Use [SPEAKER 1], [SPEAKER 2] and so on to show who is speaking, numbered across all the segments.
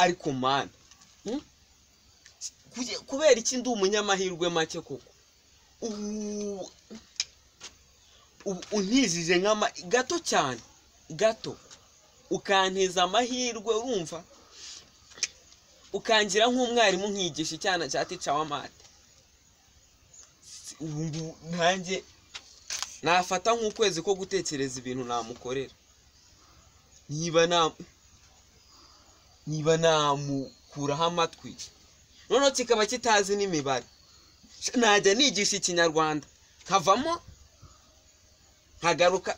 [SPEAKER 1] Ariko mana, kubera iki ndi umunyamahirwe make koko? Ubu untizije nk'ama gato cyane, gato ukantiza amahirwe, urumva ukangira nk'umwarimu nkigisha icyana cya teacher wa math. Ubu ngubu nanjye nafata nk'ukwezi ko gutekereza ibintu namukorera, niba namukuraho amatwi, noneho kikaba kitazi n'imibare, najya nigisha ikinyarwanda nkavamo nkagaruka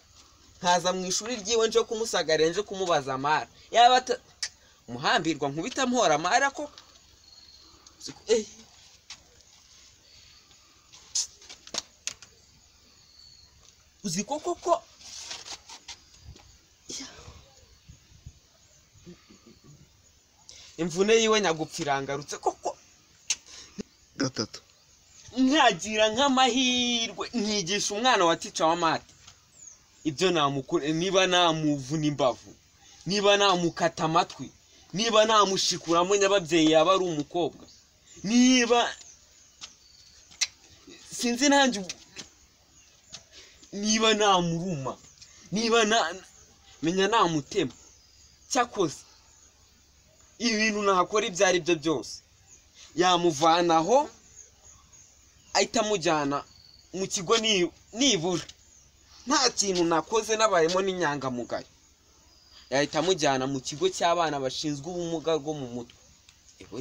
[SPEAKER 1] nkaza mu ishuri ryiwe nje kumusagarira, nje kumubaza amara, yaba umuhambirwa nkubita mpora amara koko. Uzi ko koko imvune yiwe nyagupfirangarutse koko.
[SPEAKER 2] Gatatu
[SPEAKER 1] nkagira nk'amahirwe nkigisha umwana wa teacher wa math ibyo namukore, niba namuvuna imbavu, niba namukata amatwi, niba namushikuramo nyababyeyi yaba ari umukobwa, niba sinzi nanjye, niba namuruma, niba menya namutema, cyakoze ibintu nakora ibyo ari byo byose yamuvanaho ahita amujyana mu kigo nibura nta kintu nakoze nabayemo n'inyangamugayo, yahita amujyana mu kigo cy'abana bashinzwe ubumuga bwo mu mutwe.